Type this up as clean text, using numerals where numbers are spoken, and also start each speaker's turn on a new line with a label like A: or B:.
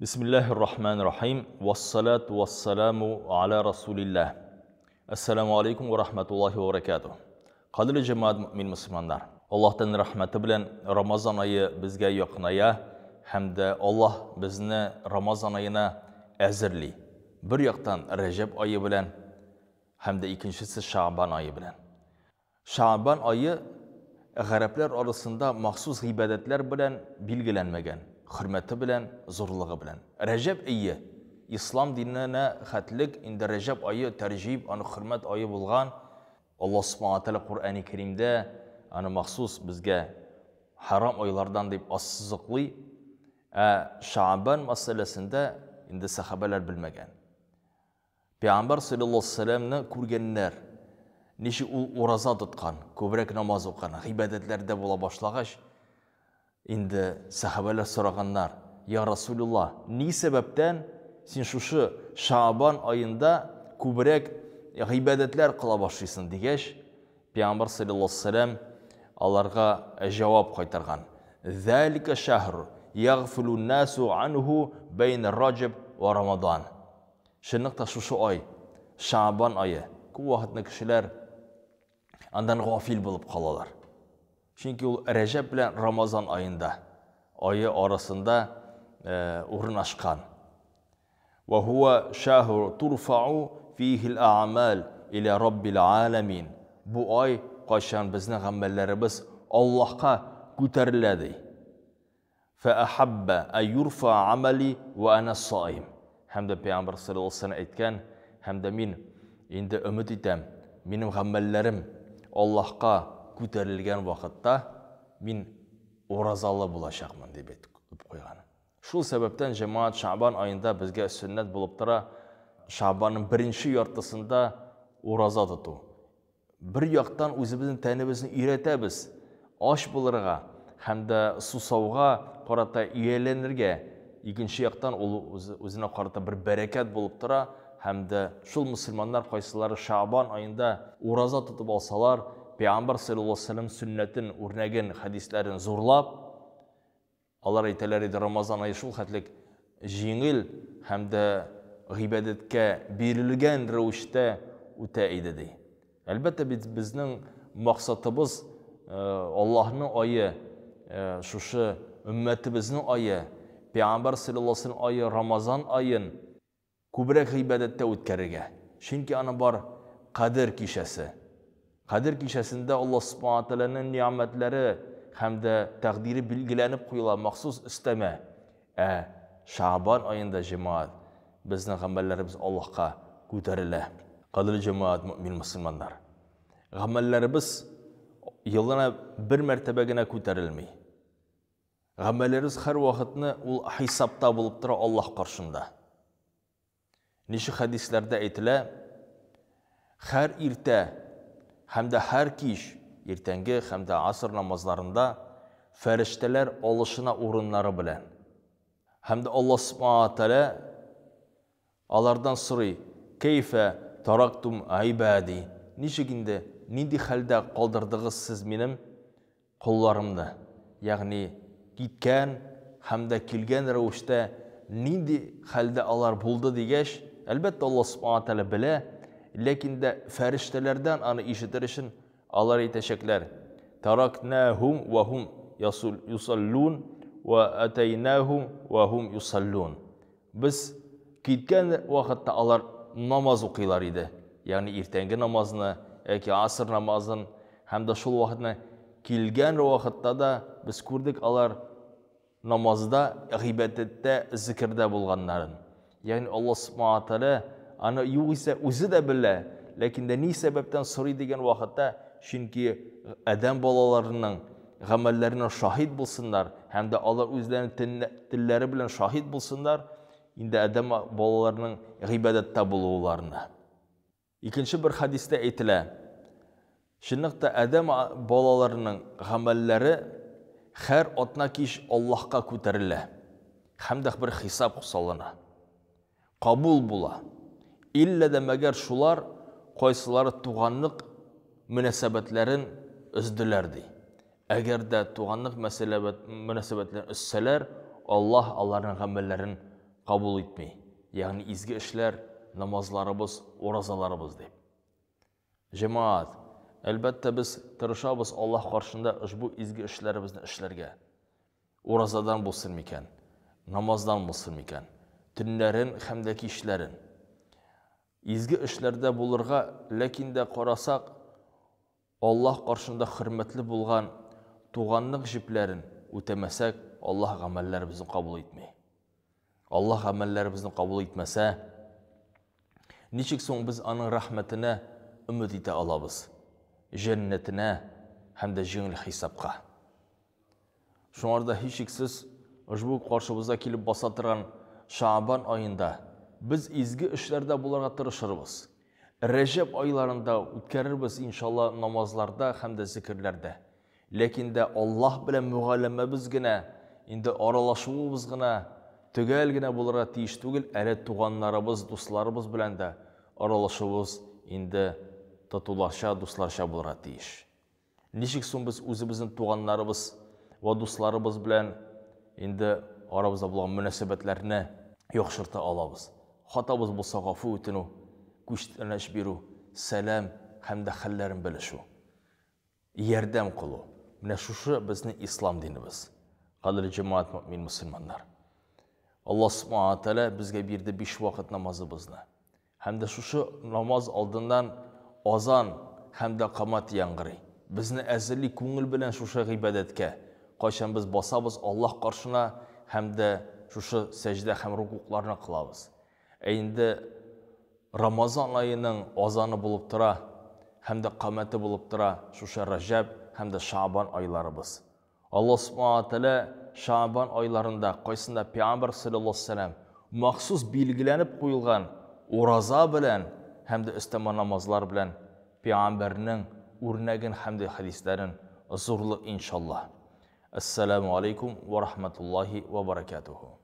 A: Бисмиллахир рахманир рахим. Вассалату вассаламу аля расулиллах. Ассаламу алейкум ва рахматуллахи ва баракатух. Кадерле җәмәгать мөмин мөселманнар. Аллаһтан рәхмәте белән Рамазан ае безгә якыная һәм дә Аллаһ безне Рамазан аена әзерли. Бер яктан Рәҗәб ае белән һәм дә икенчесе Шаабан ае белән. Шаабан ае гарәпләр арасында махсус гыйбадәтләр белән билгеләнмәгән, хөрмәте белән, зурлыгы белән. Рәҗәб ае ислам диненә хәтлек инде Рәҗәб ае тәрҗиб, аны хөрмәт ае булган. Аллаһ Субхана Тәгалә Коръәни Кәримдә аны махсус безгә харам айлардан дип ассызыклый. Ә Шаабан мәсьәләсендә инде сәхабәләр белмәгән. Пәйгамбәр саллаллаһу алейһи күргәннәр, ничек ул ураза тоткан, күбрәк намаз укыган, гыйбадәтләрдә була башлагач, инде сәхабәләр сораганнар: "Я Расулуллаһ, ни сәбәптән син шушы Шаабан аенда күбрәк гыйбадәтләр кыла башлыйсың?" дигәч, Пәйгамбәр саллаллаһу алейһи аларга җавап кайтарган: "Залика шахр ягфилу насу анху бейн Раджаб ва Рамадан." Чынлыкта шушы ай, Шаабан ае, күп вакытны кешеләр андан гафил булып калалар. Чөнки ул Рәҗәб белән Рамазан аенда, ае арасында урнашкан. Ва хуа шахру турфау фихи ал-а'мал иля раббил аламин. Бу ай кайчан безнең гамәлләребез Аллаһка күтәрелә ди. Фәәхәббә ә юрфа амали вә әнә саим. Һәм дә Пәйгамбәр саллаллаһу алейһи вәсәлләм әйткән, һәм дә мин инде өмет итәм, минем гамәлләрем Аллаһка күтәрелгән вакытта мин уразалы булачакмын дип әйтеп куйган. Шул сәбәптән җәмәгать Шаабан аенда безгә сөннәт булып тора Шаабанның беренче яртысында ураза тоту. Бер яктан үзебезнең тәнебезне өйрәтәбез ач булырга һәм дә сусауга карата ияләнергә, икенче яктан ул үзенә карата бер бәрәкәт булып тора һәм дә шул мөселманнар кайсылары Шаабан аенда ураза тотып алсалар, Пәйгамбәр саллаллаһу алейһи ва сәлләм сөннәтен, үрнәген, хәдисләрен зурлап, Алар әйтәләр иде, Рамазан ае шул хәтлек җиңел һәм дә гыйбадәткә бирелгән рәвештә үтә иде, ди. Әлбәттә бит безнең максатыбыз Аллаһның ае, шушы өммәтебезнең ае, Пәйгамбәр саллаллаһу алейһи ва сәлләм ае Рамазан аен Күбрәк гыйбадәттә үткәрергә. Чөнки аның бар Кадер кичәсе. Кадер кичәсендә Аллаһ Субхана Тәгаләнең нигъмәтләре һәм дә тәкъдире билгеләнеп куела, махсус өстәмә. Ә Шаабан аенда җәмәгать, безнең гамәлләребез Аллаһка күтәрелә. Кадерле җәмәгать, мөэмин мөселманнар. Гамәлләребез елына бер мәртәбә генә күтәрелми. Гамәлләребез һәрвакытны ул хисапта булып тора Аллаһ каршында. Ничек хәдисләрдә әйтелә, һәр иртә һәм дә һәр кич, иртәнге һәм дә аср намазларында фәрештәләр алышына урыннары белән. Һәм дә Аллаһ Субхана Тәгалә алардан сорый: "Кәйфә тарактум гыйбади?" Ничек инде, нинди хәлдә калдырдыгыз сез минем колларымны, ягъни киткән һәм дә килгән рәвештә нинди хәлдә алар булды дигәч, әлбәттә, Аллаһ Субхана Тәгалә белә, ләкин дә фәрештәләрдән аны ишетер өчен алар әйтәчәкләр: Таракнахум ва хум юсаллун ва атайнахум ва хум юсаллун. Без киткән вакытта алар намаз укыйлар иде, ягъни иртәнге намазны яки аср намазын, һәм дә шул вакытны килгән вакытта да без күрдек алар намазда, гыйбадәттә, зикердә булганнарын. Ягъни Аллаһ Субхана Тәгалә аны югыйсә үзе дә белә, ләкин дә ни сәбәптән сорый дигән вакытта, чөнки адәм балаларының гамәлләренә шаһит булсыннар һәм дә алар үзләренең телләре белән шаһит булсыннар, инде адәм балаларының гыйбадәттә булуларына. Икенче бер хәдистә әйтелә, чынлыкта адәм балаларының гамәлләре һәр атна кич Аллаһка күтәрелә һәм дә бер хисап салына. Кабул була. Иллә дә мәгәр шулар кайсылары туганлык мөнәсәбәтләрен өзделәр ди. Әгәр дә туганлык мөнәсәбәтләрен өзсәләр, Аллаһ аларның гамәлләрен кабул итми. Ягъни изге эшләр, намазларыбыз, уразаларыбыз дип. Җәмәгать, әлбәттә, без тырышабыз Аллаһ каршында ошбу изге эшләребезне эшләргә. Уразадан булсын микән, намаздан булсын микән, төннәрен һәм дә кичләрен. Изге эшләрдә булырга, ләкин дә карасак, Аллаһ каршында хөрмәтле булган туганлык җепләрен үтәмәсәк, Аллаһ гамәлләребезне кабул итми. Аллаһ гамәлләребезне кабул итмәсә, ничек соң без аның рәхмәтенә өмет итә алабыз? Җәннәтенә һәм дә җиңел хисапка. Шуңар да һичшиксез ошбу каршыбызда килеп баса торган Шаабан аенда без изге эшләрдә булырга тырышырбыз. Рәҗәб айларында үткәрербез, иншалла, намазларда һәм дә зикерләрдә. Ләкин дә Аллаһ белән мөгаләмәбез генә, инде аралашуыбыз гына төгәл генә булырга тиеш түгел, әле туганнарыбыз, дусларыбыз белән дә аралашуыбыз инде татуларча, дусларча булырга тиеш. Ничек соң без үзебезнең туганнарыбыз вә дусларыбыз белән инде арабызда булган мөнәсәбәтләрне яхшырта алабыз? Хатабыз булса гафу үтенү, күчтәнәч бирү, сәлам һәм дә хәлләрен белешү, ярдәм кылу. Менә шушы безнең ислам динебез. Кадерле җәмәгать, мөэмин мөселманнар. Аллаһ Субхана Тәгалә безгә бирде биш вакыт намазыбызны. Һәм дә шушы намаз алдыннан азан һәм дә камат яңгырый. Безне әзерли күңел белән шушы гыйбадәткә. Кайчан без басабыз Аллаһ каршына һәм дә шушы сәҗдә һәм рукукларны кылабыз. Ә инде Рамазан аеның азаны булып тора һәм дә камәте булып тора шушы Раҗәб һәм дә Шаабан айларыбыз. Аллаһ Субхана ва Тәгалә Шаабан айларында, кайсында Пәйгамбәр салләллаһу алейһи ва сәлләм махсус билгеләнеп куелган ураза белән һәм дә өстәмә намазлар белән Пәйгамбәрнең үрнәген һәм дә хәдисләрен зурлык иншаллаһ. Әссәламү алейкум ва рахматуллаһи ва баракатуху.